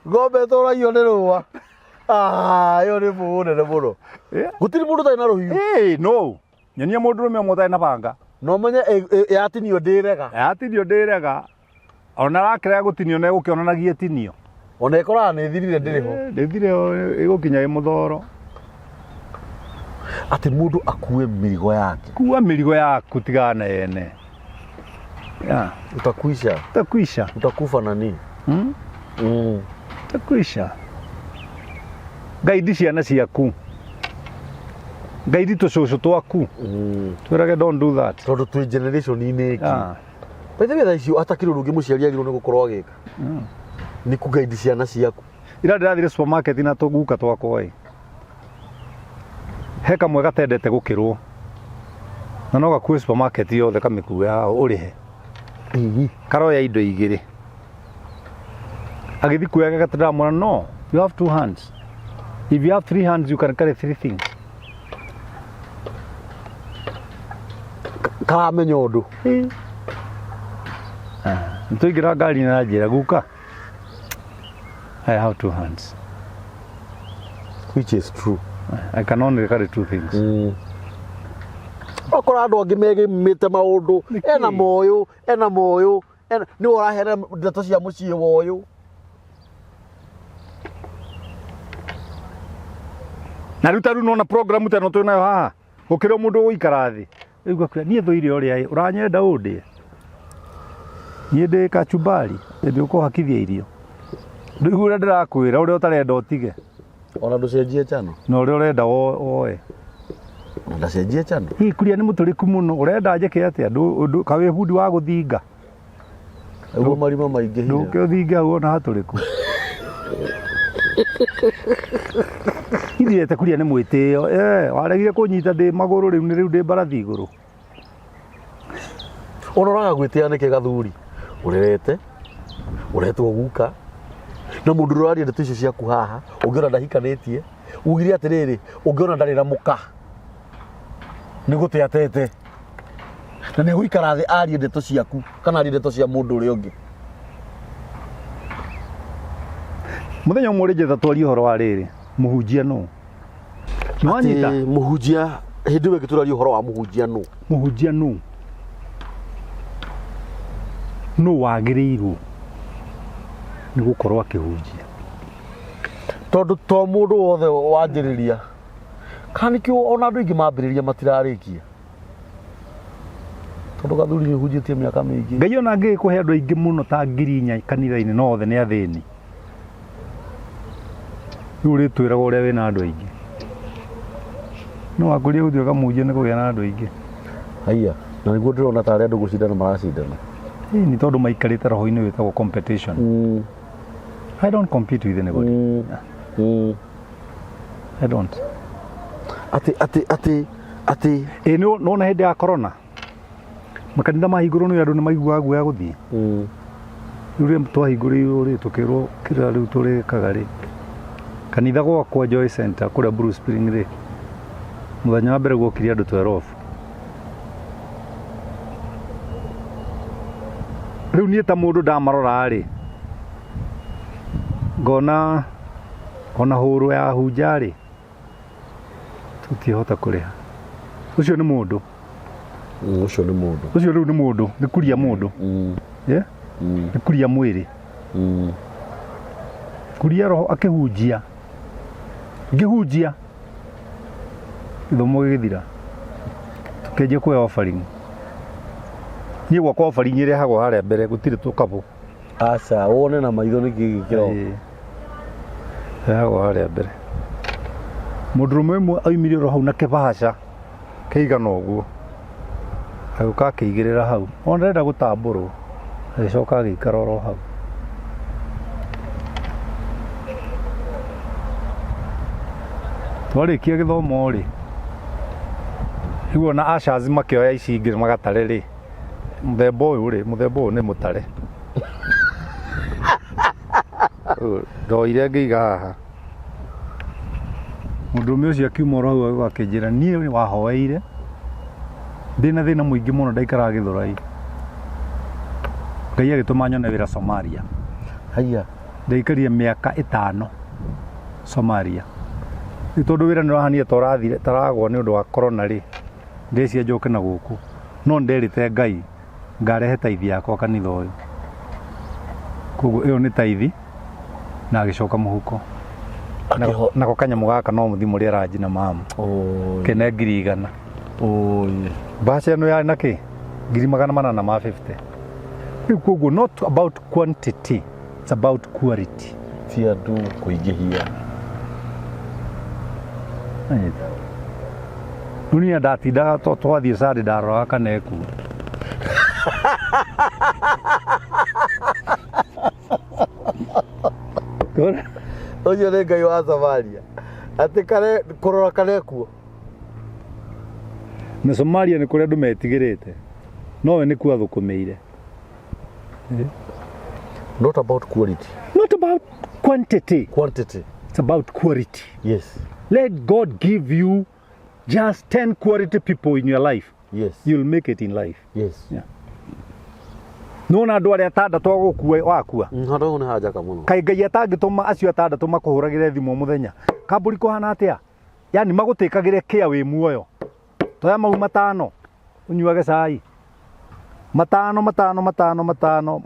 Ng'ombe ĩtũragio nĩ rũa. Ah, ĩyo nĩ mbũgũ nene mũno. Yeah. Gũtirĩ mũndũ ũtarĩ na rũhiũ. Ĩĩ, no. Nyonia mũndũrũme ũmwe ũtarĩ na banga. Na ũmenye yatinio ndĩrega. Yatinio ndĩrega. Ona rakĩrega gũtinio na ĩgũkĩonanagia ĩtinio. Ona ĩkoraga nĩ ĩthirire ndĩrĩ ho. Ndĩthire ĩgũkinya ĩ mũthoro. Atĩ mũndũ akue mĩrigo yake. Kua mĩrigo yaku tigana na yene. Yeah. Utakuisha. Utakuisha. Utakufa nani? Hmm? Mm. Utakuisha. Ngaidi ciana ciaku. Ngaidi tũcũcũ twaku. Twĩrage don't do that. Tondũ twĩ generation-inĩ ĩngĩ. Yeah. By the way thaa icio atakĩrĩ ũndũ ũngĩ mũciari agĩrĩirwo nĩ gũkorwo agĩka. Nĩ kũgaidi ciana ciaku. Ira ndĩrathire supermarket na tũguka twakwa ĩ. He kamwe gatendete gũkĩrwo. Na no gakue supermarket yothe kamĩkue haha ũrĩhe. Karoya indo igĩrĩ. Agĩthiĩ kuoya gagatĩ ndamwĩra no, you have two hands. If you have three hands you can carry three things. Karamenya ũndũ. Nĩtwaingĩra ngari-inĩ na njĩra guka. I have two hands. Which is true. I can only carry two things. Ũkora andũ angĩ megĩmĩte maũndũ. Nĩkĩ? Ena moyũ, ena moyũ, ena nĩwe ũraheana ndeto cia mũciĩ wa ũyũ. Na rĩu ta rĩu nona program ta ĩno twĩ nayo haha gũkĩrĩ o mũndũ ũgũikara thĩ rĩu ngakwĩra niĩ thũire ũrĩa ĩ ũranyenda ũndĩe niĩ ndĩ kachumbari ndĩ ũkũhakithia irio ndũigua ũrĩa ndĩrakwĩra ũrĩa ũtarenda ũtige Ona ndũcenjie channel. na ũrĩa ũrenda woe Ona ndacenjie channel. hihi kuria nĩ mũtũrĩku mũno ũrenda njĩke atĩa Ka wĩ bundi wa gũthinga Nĩguo marima maingĩhire. ndũke ũthinge hau ona hatũrĩku ithiĩte kuria nĩ mwĩtĩo eh waregire kũnyita ndĩ magũrũ rĩu nĩ rĩu ndĩ mbarathi igũrũ Ona ũraga gwĩtĩa nĩkĩ gathuri? Ũrerete, ũretwo guka, na mũndũ ũrĩa ũraria ndeto icio ciaku haha, ũngĩona ndahikanĩtie, ugire atĩrĩrĩ, ũngĩona ndarĩ na mũka, nĩ gũte atete. Na nĩ egũikara thĩ arie ndeto ciaku, kana arie ndeto cia mũndũ ũrĩa ũngĩ. Mũthenya ũmwe ũrĩ njetha twarie ũhoro wa rĩrĩ mũhunjia nũ nĩwanyita Atĩ mũhunjia, hĩndĩ ĩyo ĩngĩ tũraria ũhoro wa mũhunjia nũ. Mũhunjia nũ nũ wagĩrĩirwo nĩ gũkorwo akĩhunjia Tondũ to mũndũ wothe wanjĩrĩria Kana nĩkĩo ona andũ aingĩ mambĩrĩria matirarĩkia, tondũ gathuri nĩ hujĩtie mĩaka mĩingĩ. Ngai ona angĩgĩkũhe andũ aingĩ mũno ta 4,000 kanitha-inĩ, no othe nĩ athĩni. Rĩu ũrĩtwĩraga ũrĩa wĩna andũ aingĩ. No wakũria gũtuĩka mũhunjia nĩ kũgĩa na andũ aingĩ. Haiya, na nĩguo ndĩrona tarĩ andũ gũcindana maracindana. Ĩĩ, nĩ tondũ maikarĩte roho-inĩ wĩtagwo competition. I don't compete with anybody. I don't. Atĩ atĩ atĩ atĩ Ĩĩ, nĩ nona hĩndĩ ya corona makanitha mahingũrwo nĩ andũ nĩ maiguaga guoya gũthiĩ. Rĩu rĩrĩa twahingũrĩirwo rĩ, tũkĩrwo kĩrĩa rĩu tũrĩkaga rĩ, kanitha gwakwa Joy Center kũrĩa Blue Spring rĩ, mũthenya wa mbere gwokire andũ 12. Rĩu niĩ ta mũndũ ndamarora rĩ, ngona ona hũrũ ya hunja rĩ, tũtingĩhota kũrĩha. Ũcio nĩ mũndũ. Ũcio nĩ mũndũ. Ũcio rĩu nĩ mũndũ, nĩ kuria mũndũ. Yeah? Nĩ kuria mwĩrĩ. Kuria roho akĩhunjia. Ngĩhunjia gĩthomo gĩgĩthira, tũkĩanjia kuoya offering. Niĩ gwakwa offering ĩrehagwo harĩa mbere, gũtirĩ tũkabũ. Aca, wone na maitho nĩkĩ gĩkĩro. Ĩĩ. Ĩrehagwo harĩa mbere. Mũndũrũme ũmwe oimire oro hau na kĩbahaca kĩigana ũguo, agĩũka akĩigĩrĩra hau, ona ndarenda gũtambũrwo, agĩcoka agĩikara oro hau. Twarĩkia gĩthomo rĩ, rĩu ona ushers makĩoya ici ingĩ magatare rĩ, mũthemba ũyũ rĩ, mũthemba ũyũ nĩ mũtare. Rĩu ndoire ngĩiga haha. Mũndũrũme ũcio akiuma oro hau agĩũka akĩnjĩra niĩ wahoeire ndĩna thĩna mũingĩ mũno, ndaikaraga Gĩthũrai. Ngai agĩtũma nyone wĩra Somalia. Haiya. Ndaikarire mĩaka 5 Somalia. Rĩu tondũ wĩra nĩ ũrahanire ta ũrathire, ta ũragwa nĩ ũndũ wa corona rĩ, ndĩreciria njoke na gũkũ. No nderĩte Ngai ngarehe taithi yakwa kanitha ũyũ. Koguo ĩyo nĩ taithi na agĩcoka mũhuko. Nako kanyamũ gaka no mũthimo ũrĩa aranjina mamu. Kene 100,000. Mbaca ĩno yarĩ na kĩ? 850,000. Rĩu koguo not about quantity, it's about quality. Ti andũ kũingĩhia. Rĩu niĩ ndatindaga twathiĩ Sunday ndaroraga kana ekuo. Ũcio nĩ Ngai wa Somalia. Atĩ kare kũrora kana ekuo. Na Somalia nĩ kũrĩa andũ metigĩrĩte, no we nĩkuo athũkũmĩire. Not about quality. Not about quantity. Quantity. It's about quality. Yes. Let God give you just 10 quality people in your life. Yes. You'll make it in life. Yes. Yeah. Nona andũ arĩa atandatũ agũkua wakua. Handũ hau nĩ hanjaka mũno. Kaĩ Ngai atangĩtũma acio atandatũ makũhũragĩre thimũ mũthenya. Kambũri kũhana atĩa? Yaani magũtĩkagĩre kĩa wĩ muoyo. Toya mau 5 ũnyuage cai. 5 5 5 5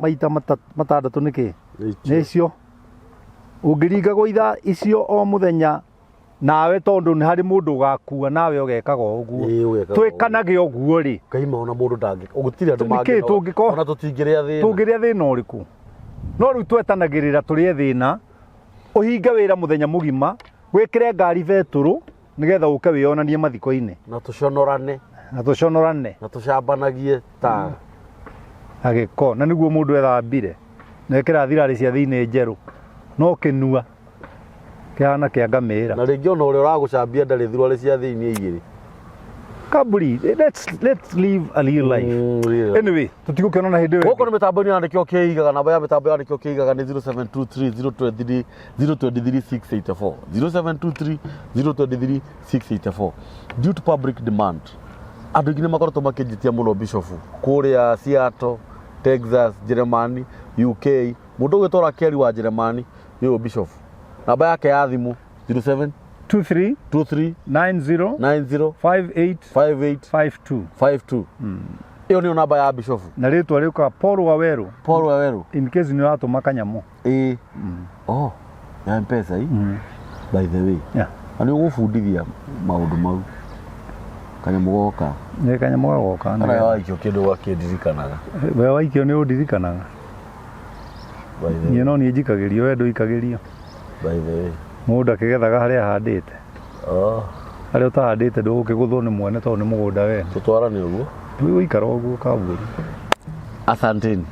maita 6 nĩ kĩ? Nĩ icio. Ũngĩringagwo ithaa icio o mũthenya nawe tondũ nĩ harĩ mũndũ ũgakua nawe ũgekaga o ũguo. Ĩĩ, ũgekaga Twĩkanage ũguo rĩ. Ngai ma ona mũndũ ndangĩ. Gũtirĩ andũ Nĩkĩ mangĩnoga. tũngĩkorwo- Ona tũtingĩrĩa thĩna. Tũngĩrĩa thĩna ũrĩkũ? No rĩu twetanagĩrĩra tũrĩe thĩna, ũhinge wĩra mũthenya mũgima, wĩkĩre ngari betũrũ nĩgetha ũke wĩyonanie mathiko-inĩ. Na tũconorane. Na tũconorane. Na tũcambanagie ta agĩko. Na nĩguo mũndũ ethambire. Na ekĩra thirarĩ cia thĩinĩ njerũ. No kĩnua kĩhana kĩa ngamĩra. Na rĩngĩ ona ũrĩa ũragũcambia ndarĩ thirarĩ cia thĩinĩ igĩrĩ. Kamburi, let's live a real life. Real. Anyway, tũtigũkĩonana hĩndĩ ĩyo. Gũkũ nĩ mĩtambo-inĩ ya nĩkĩo kĩigaga, namba ya mĩtambo ya nĩkĩo kĩigaga nĩ 0723 023 023 684. 0723 023 684. Due to public demand, andũ aingĩ nĩ makoretwo makĩnjĩtia mũno Bishop kũrĩa Seattle, Texas, Germany, UK. Mũndũ ũgwĩtwo Rakeli wa Germany nĩwe Bishop. Namba yake ya thimũ 07 23 23 90 90 58 58 52. 52. Ĩyo nĩyo namba ya Bishop. Na rĩtwa rĩũkaga Paul Waweru. Paul Waweru. In case nĩ ũratũma kanyamũ. Ĩĩ. Oh, ya M-Pesa hii. By the way. Yeah. Na nĩ ũgũbundithia maũndũ mau kanyamũ goka. Nĩ kanyamũ gagoka. Kana waikio kĩndũ gakĩndirikanaga. We waikio nĩ ũndirikanaga. By the Niĩ way. no niĩ njikagĩrio, we ndũikagĩrio. By the way. Mũndũ akĩgethaga harĩa ahandĩte. Oh, Harĩa ũtahandĩte ndũgũkĩgũthwo nĩ mwene tondũ nĩ mũgũnda wene. Tũtwarane ũguo. Rĩu ũikara ũguo kambũri. Asanteni.